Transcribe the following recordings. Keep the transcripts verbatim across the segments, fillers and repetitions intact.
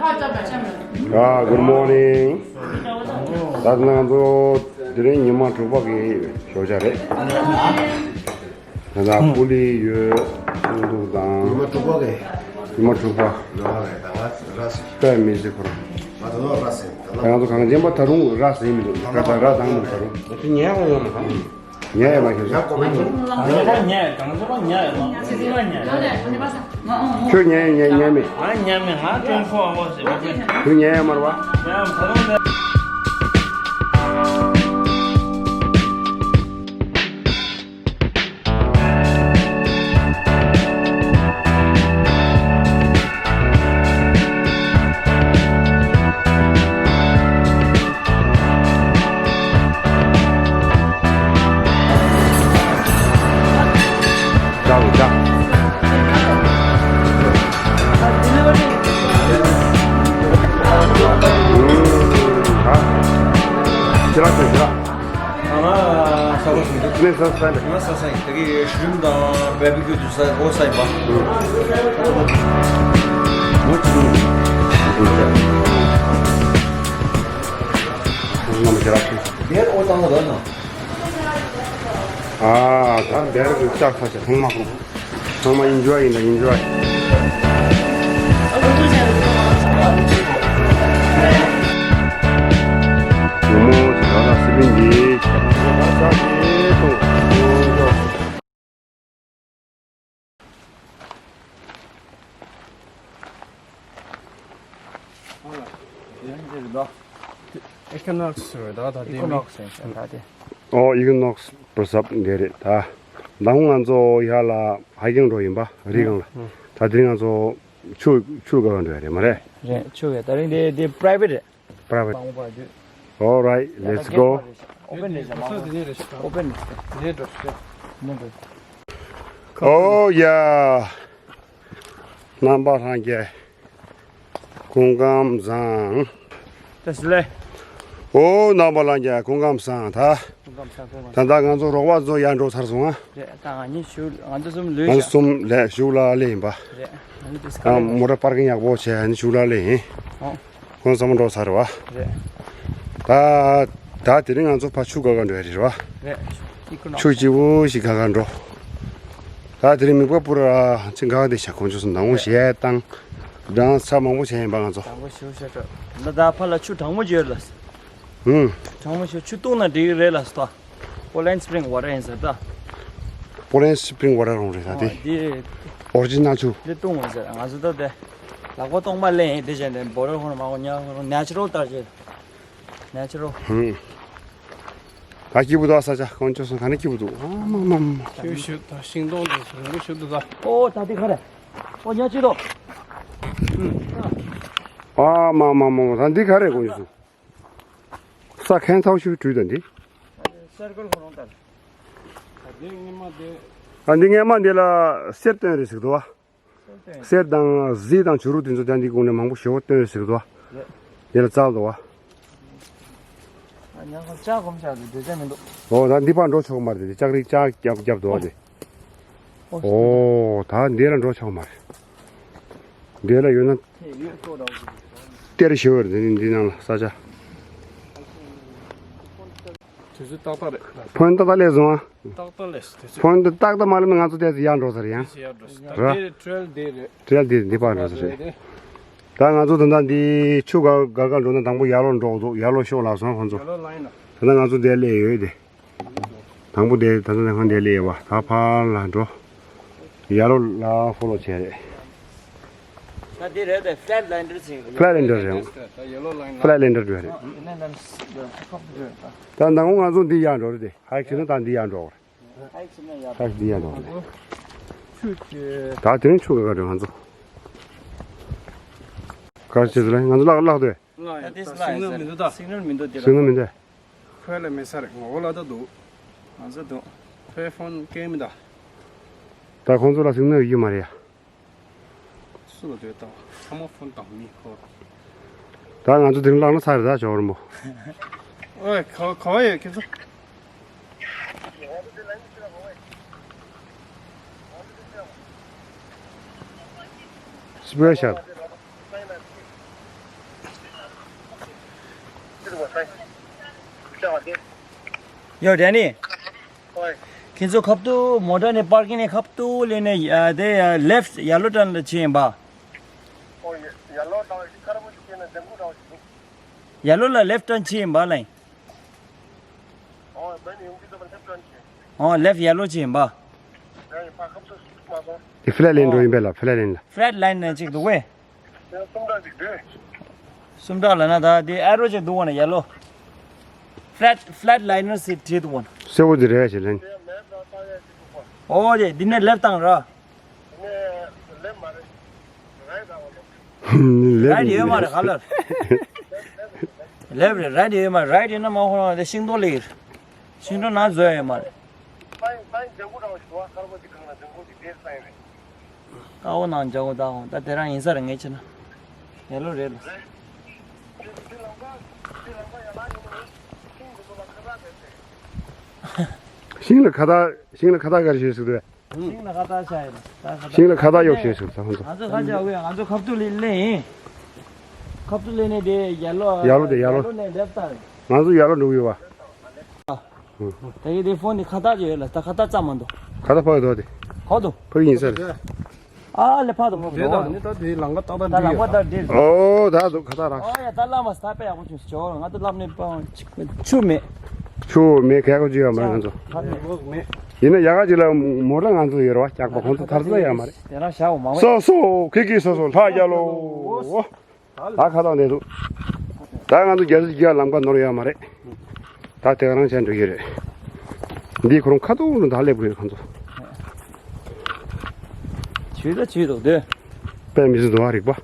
ཨ། Good morning. ད་ང་ཚོ་དེ་རིང་ཉི་མ་དྲུག་པ་གི་ཞོགས་ཇ་རེད། ད་ལྟ་ཀུ་ལི་ཡོད། ཆུང་འདུག་དང་། ཉི་མ་དྲུག་པ་གི། ཉི་མ་དྲུག་པ། ནོར་བ་རེད། ད་ང་ར་ཟིན། དཔེ་མི་ཟིག་ཁོ་རང་། ང་ཚོ་ར་ཟིན། ད་ང་ཚོ་གངས་ཅན་པ་ད་རུང་ར་ཟིན་མི་འདུག་ད་ལྟ་ར་དང་མི་ད་རུང་། ད་དུས་ཉལ་ཡོང་ཡོད་མ་ཁ། ཉལ་ཡོད་མ་ཁྱོད། ཡག་གོ་མ་ཁྱོད། གངས་ཅན་པ་ཉལ་ཡོད། གངས་ཅན་པ་ཉལ་ཡོད་མ། ཁྱོད་ཉལ་ཡོད། ཉལ་ཉལ་མེད། ང་ཉལ་མེད། ང་ཀྲུང་ཧྥོ་ཨ་ཝ་ཟེར་བ། ཁྱོད་ཉལ་ཡོད་མ་རེད་བ། ཉལ་ཡོད་ད་རུང་ཉལ། ཅག་ཅག་ཁྱེད་རང་ཁྱེད་རང་། ང་ས་གོ་ཞིག་འདུག་ནས་ས་ས་ནས། ང་ས་ས་ཡིན། དེ་གི་ཤྲིམ་དང་བེ་བི་ཀྱུ་དུ་ས་འོ་ས་ཡིན་པ། ཨུ། ཨུ་ཙི། ཨུ་ཙི། ཨུ་ཙི། ཨུ་ཙི། དེར་འོ་བཏང་ན་ར་ན། ཨ། ད་འདིར་གི་ལྕགས་ཚ་ཆ་ཐེངས་མ་ཁོང་། ཚང་མ་ཨིན་ཇོའི་ཡིན་ད་ཨིན་ཇོའི། ཉིན་མོ་ཟེར་བ་ལ་སི་པིན་འདི། Equinox རེད་ད། ད་དེ་མིན། Equinox རེད་ད་ད་དེ། ཨོ། Equinox Preserve འདི་རེད་ད། ད་ང་ཚོ་ཡར་ལ་ཧའི་ཀིང་འགྲོ་ཡིན་པ། རི་སྒང་ལ། ཨ། ད་དེ་རིང་ང་ཚོ་ཆུ་ཆུ་དགའ་ག་འགྲོ་ཡ་རེད་མ་རེད། རེད། ཆུ་དགའ། ད་རིང་དེ་དེ་པ་རའི་བེ་ཊི་རེད། པ་རའི་བེ་ཊི། མང་པོ་བར་དུས། All right, let's go. ཨོ་པེན་རེད་ཤག་མ། ཨོ་པེན་རེད་ཤག་ནས་འགྲོ་ཤག་ནས་འགྲོ། ཨོ་ཡ། རྣམ་པ་ལྷན་རྒྱས། སྐུ་ཁམས་བཟང་། བཀྲ་ཤིས་བདེ་ལེགས། ཨོ། རྣམ་པ་ལྷན་རྒྱས་སྐུ་ཁམས་བཟང་། ད། སྐུ་ཁམས་བཟང་། སྐུ་ཁམས་བཟང་། ད་ལྟ་ང་ཚོ་རོགས་པ་ཚོ་ཡར་འགྲོ་ཚར་སོང་ཨ། རེད། ད་ང་གཉིས་ཞུ། ང་ཚོ་གསུམ་ལོས་ང་ཚོ་ཤག་གསུམ་ལས་ཞུགས་ལ་སླེབས་ཡིན་པ། རེད། ང་གཉིས་དེ་སྐད་ཨ། ལས། མོ་ཊ་པར་ཀིང་ཡག་པོ་བྱས་ནས་ཞུགས་ལ་སླེབས་ཡིན། ཨོ། ཁོང་ཚང་མ་འགྲོ་ཚར་བ། རེད། ད་ད་དེ་རིང་ང་ཚོ་ཕར་ཆུ་དགའ་ག་འགྲོ་ཡ་རེད་བ། རེད། ཆུ་སྐྱིད་པོ་ཞིག་དགའ་ག་འགྲོ། ད་དེ་རིང་མིག་པ་པུ་ར་ཅིག་འགག་བསྡད་ཤག་ཁོང་ཚོ་སུ་ནང་ངོ་ཞེ་སྡང་། སྦྲང་ཚ་མང་པོ་བྱས་ཡིན་པ་ང་ཚོ། དྲང་པོ་ཞུ་བཤད་སྤྲོ། ད་ད་ཕར་ལ་ཆུ་གྲང་མོ་ཅིག་ཡོད་ལ། ཧུམ། གྲང་མོ་ཞིག་ཆུ་བཏུང་ན་འགྲིག་གི་རེད་ལ་སྟོ། Poland Spring Water ཡིན་ཟེར་ད། Poland Spring Water རང་རེད་ད་དེ། འདི་ཨོ་རི་ཇི་ནལ་ཆུ། འདི་བཏུང་བ་ཟེར། ང་ཚོ་ད་དེ་ལག་པ་གཏོང་མ་ལེན་ཡིན། དེ་བྱས་ནས་བོ་རོ་ཧོན་མ་གོ་ཉ་ཧོན་ནེ་ཆུ་རལ་ལྟར་བྱས། ནེ་ཆུ་རལ། ཧུམ། ད་སྐྱིད་པོ་འདུག་ས་ཆ་ཁོང་ཚོ་སོང་ག་ནས་སྐྱིད་པོ་འདུག་ཨ་མ་མ་མ། ཁྱོད་ཞུ་ད་ཤིང་སྡོང་དེ་རིང་པོ་ཞིག་འདུག་ད། ཨོ་ད་འདི་ག་རེད། ཨོ་ཉ་ཆུ་རལ། ཨ་མ་མ་མ་མ། ད་འདི་ག་རེད་ཁོང་ཚོ། ས་ཁན་ཚའོ་ཤུ་བྲུས་དང་འདི། ཨ་འདི་སྔས་མ་འདི་ལ་གསེར་བཏོན་རེད་ཟེར་འདུག་བ། གསེར་དང་གཟི་དང་བྱུ་རུ་དེ་ཚོ་ད་འདི་གུང་ནས་མང་པོ་ཞེ་པོ་བཏོན་རེད་ཟེར་འདུག་བ། འདི་ལ་བཙལ་འདུག་བ། ཨོ་ད་འདི་པར་འགྲོ་ཆོག་མ་རེད་དེ། ལྕགས་རི་ལྕགས་རྒྱབ་རྒྱབ་འདུག་བ་དེ། ཨོ་ད་འདི་ལ་འགྲོ་ཆོག་མ་རེད། འདི་ལ་ཡོད་ན། གཏེར་ཞེ་པོ་རེད་འདི་ནང་ལ་ས་ཆ། དུས་ཚོད་ཏག་ཏག་རེད། ཕོན་ཏག་ཏག་སླེབས་སོང་ཨ། ཏག་ཏག་སླེབས་སོང་དུས་ཚོད། ཕོན་ཏག་ཏག་མ་སླེབས་ན་ང་ཚོ་དེ་ཚོ་ཡར་འགྲོ་ས་རེད་ཡང་། དེ་ཚོ་ཡར་འགྲོ་ས་རེད། ད་དེ་ཊེལ་དེ་རེད། ཊེལ་དེ་འདི་པར་འགྲོ་ས་རེད། ད་ང་ཚོ་ད་ལྟ་འདི་ཆུ་ག་ག་ག་འགྲོ་ན་དང་པོ་ཡར་ལོག་འགྲོ་འདུག་ཡར་ལོག་ཤོག་ལབ་སོང་ཁོང་ཚོ། ཡར་ལོག་ལ་ཡིན་ན། ད་ལྟ་ང་ཚོ་འདིར་སླེབས་ཡོད་དེ། དང་པོ་དེ་ད་ལྟ་ནས་ཁང་དེ་སླེབས་ཡོད་པ། ད་ཕར་ལ་འགྲོ། ཡར་ལོག་ལ་ཧྥོ་ལོ་བྱས་རེད། ད་འདི་རེད་དེ་ཕ་ལེཊ་ལེན་ཌར་ཟེར་གི། ཕ་ལེཊ་ལེན་ཌར་རེད། ད་ཡེ་ལོ་ལ་ཡིན་ན། ཕ་ལེཊ་ལེན་ཌར་རེད། ཨ་ཡིན་ན་ད་ད་ནང་ང་ཚོ་འདི་ཡར་འགྲོ་རེད་དེ། ཧའེ་ཀི་བྱས་ན་ད་འདི་ཡར་འགྲོ་རེད། ཧའེ་ཀི་བྱས་ན་ཡར་འགྲོ། ཧའེ་ཀི་འདི་ཡར་འགྲོ་རེད། ཆུ་ཆེ། ད་དེ་རིང་ཆུ་ག་ག་རེད་ང་ཚོ། ག་རེ་བྱེད་དུ་ལ་ང་ཚོ་ལག་ལག་དུས། ད་དེ་སི་ག་ནལ་མི་འདུག་ད། སི་ག་ནལ་མི་འདུག་དེ་ལ། སི་ག་ནལ་མི་འདུག་ཁོས་ལ་མེད་ས་རེད། ངོ་བོ་ལ་ད་འདུག་ང་ཚོ་འདུག་ཁོའི་ཕོན་སྐད་མི་འདུག་ད་ཁོང་ཚོ་ལ་སི་ག་ནལ་ཡོད་མ་རེད་ཡ། སུ་ལ་འདོད་དང་ཚང་མ་ཕོན་དང་མི་ཁོ། ད་ང་ཚོ་དེ་རིང་བརླག་ན་ཚར་རེད་ད་ཇོ་རིན་པོ། ཨོའི་ག་ག་བ་ཡོད་ཁྱེད་ཚོ། སི་པེ་ཤལ། ཡོ་ཌེ་ནི། ཁྱེད་ཚོ་ཁབ་ཏུ་མོ་ཊ་ནས་པར་ཀིང་ནས་ཁབ་ཏུ་ལེན་ནས་ཨ་དེ་ལེཕ་ཡ་ལོ་ཊརན་ལ་ཕྱིན་ཡིན་པ། ཡ་ལོ་ལ་ལེཕ་ཊརན་ཕྱིན་ཡིན་པ་ལ། ཨོ་ལེཕ་ཡ་ལོ་ཕྱིན་ཡིན་པ། དེ་ཕི་ལ་ལེན་འགྲོ་ཡིན་པས་ལ་ཕི་ལ་ལེན་ལ། ཕི་ལ་ལེན་ནས་ཅིག་འདུག་གས། སུམ་རྟགས་ལ་ན་ད་དེ་ཨེ་རོ་ཅིག་འདུག་བ་ན་ཡ་ལོ། ཕི་ལེཊ་ཕི་ལེཊ་ལའི་ནར་ཟེར་བྲིས་འདུག་བ་ན། སེར་པོ་འདི་རེད་ཞེས་ལན། ཨོ་དེ་འདི་ནས་ལེབ་བཏང་ར། ལེབ་རེད་ཡོད་མ་རེད་ག་ལ། ལེབ་རེད་རེད་ཡོད་མ་རེད་རེད་ཡོད་ན་མ་ཧོ་ན་དེ་ཤིང་ཏོག་ལེགས། ཤིང་ཏོག་ན་བཟོ་ཡ་ཡོད་མ་རེད། དཀར་པོ་ནང་ལྗང་གུ་དག་ཧོ་ད་དེ་རང་ཡིན་ས་རེད་ངས་བྱས་ན། ཡ་ལོ་རེད་ལ། ཤིང་ལ་ཁ་བཏགས་ཤིང་ལ་ཁ་བཏགས་ག་རེ་ཞེས་ཟེར་དུས། ཤིང་ལ་ཁ་བཏགས་ཤ་ཡིན་ད་ཁ་བཏགས། ཤིང་ལ་ཁ་བཏགས་གཡོག་ཞེས་ཟེར་ད་ཧོ་ད། ང་ཚོ་ཁ་ཆེ་ཨ་ཁུ་ཡ་ང་ཚོ་ཁབ་ཏུ་ལེ་ལེ་ཡིན། ཁབ་ཏུ་ལེ་ནས་དེ་ཡ་ལོ་ཡ་ལོ་དེ་ཡ་ལོ་ནས་ལེབ་ད་རེད། ང་ཚོ་ཡ་ལོ་འགྲོ་གི་ཡོད་པ། ད་ཡི་དེ་ཕོན་དེ་ཁ་བཏགས་ཅིག་ཡོད་ལ་ད་ཁ་བཏགས་རྩ་མ་འདུག་ཁ་བཏགས་ཕག་འདུག་དེ། ཕག་འདུག་ཕག་ཡིན་ས་རེད། ཨ་ལེ་ཕག་འདུག་ཕག་འདུག་དེ་ད་ནི་ད་དེ་ལམ་ཁ་ཏག་ཏག་ད་འདི་ལམ་ཁ་ཡོད་ད་འདི། ཨོ་ད་འདུག་ཁ་བཏགས་ར། ཨོ་ཡ་ད་ལམ་མ་ས་པེ་ཡག་པོ་བྱུང་ཞོ་ང་ད་ལམ་ནས་པང་ཆུ་མེད། ཆུ་མེད་ཁལ་གོ་ཅི་ཡོད་མ་རེད་ང་ཚོ། ཡིན་ན་ཡ་ག་ཅིག་ལ་མོ་ཊ་ང་ཚོ་ཡོད་རེད་བ་སྐྱག་པ་ཁོང་ཚོ་ཐར་ས་ཡོད་མ་རེད། དེ་རང་བཞག་འོ་མ་བས། སོ་སོ་ཁི་ཁི་སོ་སོ་ལྷ་རྒྱལ་ལོ། ད་ཁ་བཏགས་འདི་འདུག་ད་ང་ཚོ་རྒྱ་སེ་རྒྱ་ལམ་ཁ་ནོར་ཡོད་མ་རེད། ད་དེ་ག་རང་བྱས་འགྲོ་གི་རེད། འདིའི་ཁོ་རང་ཁ་ཐུག་ལ་ད་སླེབས་དགོས་ཁོ་ཚོ། ཆུ་ད་ཆུ་འདུག་དེ། དཔེ་མི་སྲིད་འདུག་ཨ་རིག་པ།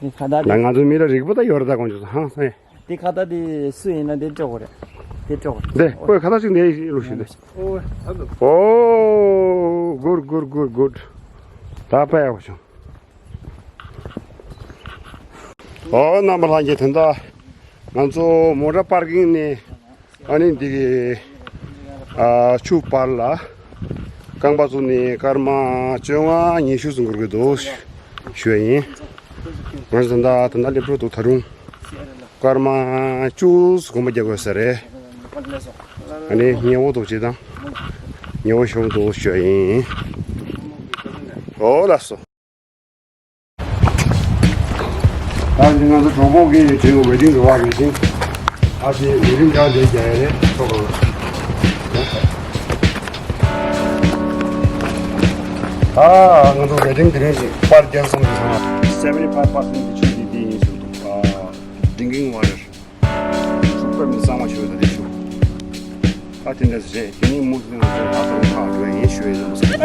འདི་ཁ་བཏགས་ད་འདི། ང་ཚོ་མི་ལ་རིག་པ་ད་ཡོད་རེད་ད་ཁོང་ཚོ་ཧང་སང་ཡ། འདི་ཁ་བཏགས་འདི་སུ་ཡིན་ན་འདི་སྤྲོད་དགོས་རེད། འདི་སྤྲོད་དགོས་རེད། འདི་ཨོ་ཁ་བཏགས་ཅིག་འདི་ཡིན་ལུགས་ཤིག་འདི། ཨོ་ད་འདུག་ཨོ་གུར་གུར་གུར་གུར། ད་དཔེ་ཡག་པོ་བྱུང་། ཨོ་རྣམ་པ་ལྷན་རྒྱས་དོན་དག་ང་ཚོ་མོ་ཊ་པར་ཀིང་ནས་ཨ་ནི་འདི་གི་ཨ་ཆུ་བར་ལ་རྐང་པ་བཙུགས་ནས་སྐར་མ་བཅོ་ལྔ་ཉི་ཤུ་ཙམ་འགོར་གི་འདུག་ཞུ་ཡ་ཡིན། ང་ཚོ་ད་ལྟ་ད་ལྟ་སླེབས་འགྲོ་འདུག་ད་རུང་སྐར་མ་བཅུ་ཙམ་གོམ་པ་རྒྱག་དགོས་ས་རེད། ཨ་ནི་ཉེ་བོ་འདུག་ཅེས་དང་ཉེ་བོ་ཞོག་འདུག་ཞུ་ཡ་ཡིན། ཨོ་ལགས་སོ། ད་ང་ཚོ་གྲོགས་པོ་གིས་བྲིས་ཝེ་ཌིང་རུ་བ་རེད་ཅིང་། ཨ་ཅེ་ཝེ་ཌིང་ག་འདྲ་རྒྱག་ཡ་རེད་ཚོགས་པ། ད་ང་ཚོ་ཝེ་ཌིང་དེ་རིང་གི་པར་རྒྱག་བསམ་གྱི་སོང་ང་། seventy five percent གི་ཆུ་དེ་འདི་ཡིན་ཟེར་འདུག་ཨ། drinking water། ཤུག་པ་མི་གཙང་མ་ཞུ་ད་དེ་ཤུག་ད་དེ་འདྲ་ཞིག་རེད། དེ་ནི་མུ་ཟིན་ལ་ད་དུང་ཁག་འགྲོ་ཡིན་ཞུ་ཡིན་ལ་མ་ཟིན།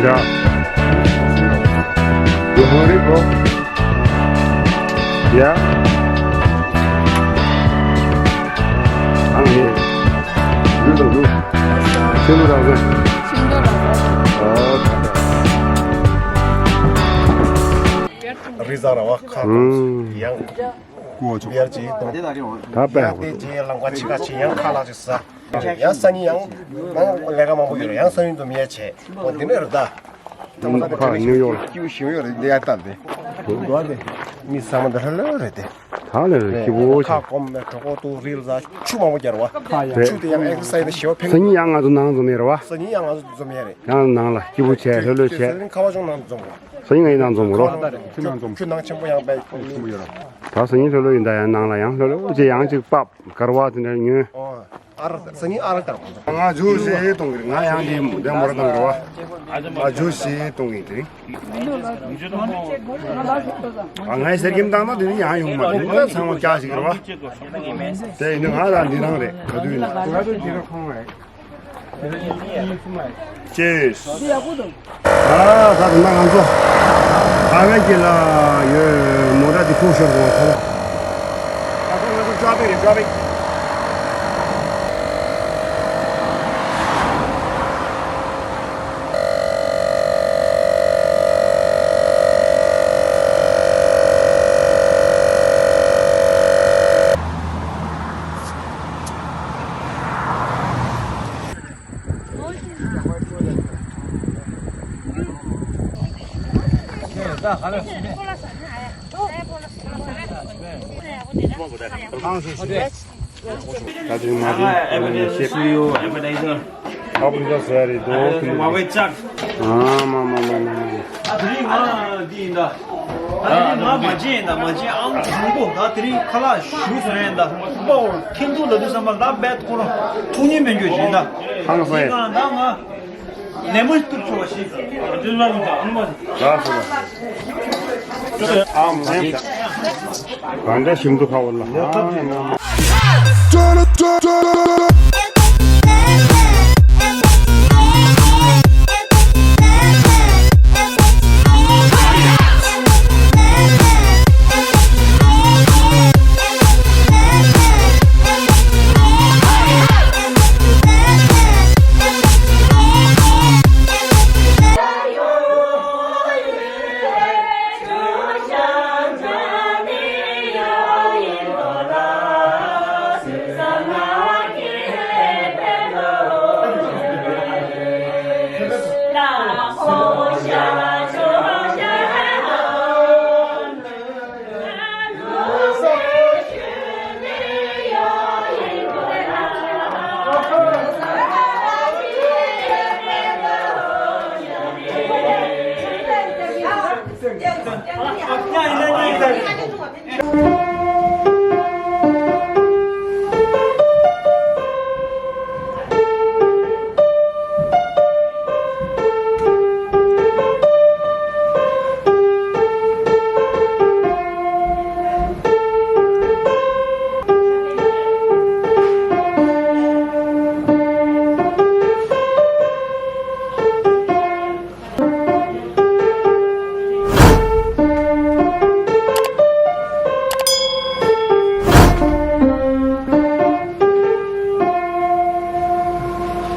Yeah. You hungry, bro? Yeah. I'm here. You don't do. Shindu Raza. Shindu Raza. Oh. རི་ཟ་ར་བ་ཁ་ཡང་ཀུ་ཡར་ཅིག་དང་ད་པའི་ཡང་དེ་རྗེས་ལང་པ་ཆི་ཁ་ཆི་ཡང་ཁ་ལག་ཅིག་ཟ། ཡང་སང་ཉིན་ཡང་ཡང་ལས་ཀ་མང་པོ་ཡོད་རེད། ཡང་སང་ཉིན་དུ་མི་ཡ་བྱས་འོ་འདི་ནས་རེད་ད། ཁ་ནིའུ་ཡོག་ལ་སྐྱིད་པོ་ཞིག་ཡོད་རེད་འདི་ཡ་ལྟ་དེ། མི་ཚང་མ་འདི་ལྷ་ལྷ་རེད་དེ། ད་ལས་རེད་སྐྱིད་པོ་ཁ་ཆེ། སྐོམ་མེད་གྲོད་ཁོག་ཏུ་རིལ་ཟ་ཆུ་མང་པོ་རྒྱར་བ། ཆུ་དེ་ཡང་ཨེག་སར་སའི་ཛ་ཞེ་པོ་ཕན། སང་ཉིན་ཡང་ང་ཚོ་ནང་འཛོམས་ཡོད་རེད་བ། སང་ཉིན་ཡང་ང་ཚོ་འཛོམས་ཡོད་རེད། ཡང་ནང་ལ་སྐྱིད་པོ་བྱས་ལྷོད་ལྷོད་བྱས། ཁ་བ་ཅུང་ནང་འཛོམས་རེད། སང་ཉིན་ང་ཡི་ནང་འཛོམས་རོགས། ཁྱོད་ནང་ཆེན་པོ་ཡང་པའི་ཁོ་མི་ཡོད་ར། ད་སང་ཉིན་ལྷོད་ལྷོད་ཡིན། ད་ཡང་ནང་ལ་ཡང་ལྷོད་ལྷོད་ཅེས་ཡང་ཅིག་པབ་གར་བ་དེ་འདྲ་ཉོན། ཨ་ར་སང་ཉིན་ཨ་ར་དང་། ང་ཇུ་ཞེས་གཏོང་གི་རེད། ང་ཡང་དེ་དེ་མོ་ར་གཏོང་གི་རེད་བ། ང་ཇུ་ཞེས་གཏོང་གི་དེ་རིང་། ཨ་ངའི་གསེར་སྐྱེམས་བཏང་ན་དེ་ནི་ཡང་ཡོང་མ་རེད། ད་ཚང་མ་སྐྱག་ཞིག་རེད་བ། དེ་ཡིན་ན་ང་རང་འདི་རང་རེད། ག་དུས་ཡིན་ན། Cheers. ཨ་ད་དེ་ན་ང་ཚོ་ཨ་མེ་ཀི་ལ་ཡོད། མོ་ཊ་དེ་ཕུག་ཤོར་སོང་བ། ད་ད་ང་ཚོ་ཅོ་པིག་རེད། ཅོ་པིག་ད་དེ་མ་དེ་ཤེས། ཨ་ཕི་ཟ་ཟ་རེད་དོ། མ་བའི་ལྕགས། ཨ་མ་མ་མ་མ་མ། ཨ་དེ་རིང་ང་འདི་ཡིན་ད། ཨ་དེ་རིང་ང་མ་བྱན་ཡིན་ད། མ་བྱན་ཨང་དང་པོ། ད་དེ་རིང་ཁ་ལག་ཞུ་ཟེར་ཡིན་ད། པོ་ཁེན་ཏུ་ལ་དུས་ཙམ་པ་ལ་བེད་ཁོ་རང་ཐུག་ཉེ་མེད་རྒྱུ་བྱིན་ད། ཧང་སང་ཡིན། ད་ང་ནས་མོ་ཐུག་ཆོག་ཤིག་ཨ་མ་གང་འདྲ་ཞིམ་འདུག་ཁ་བོ་ལ།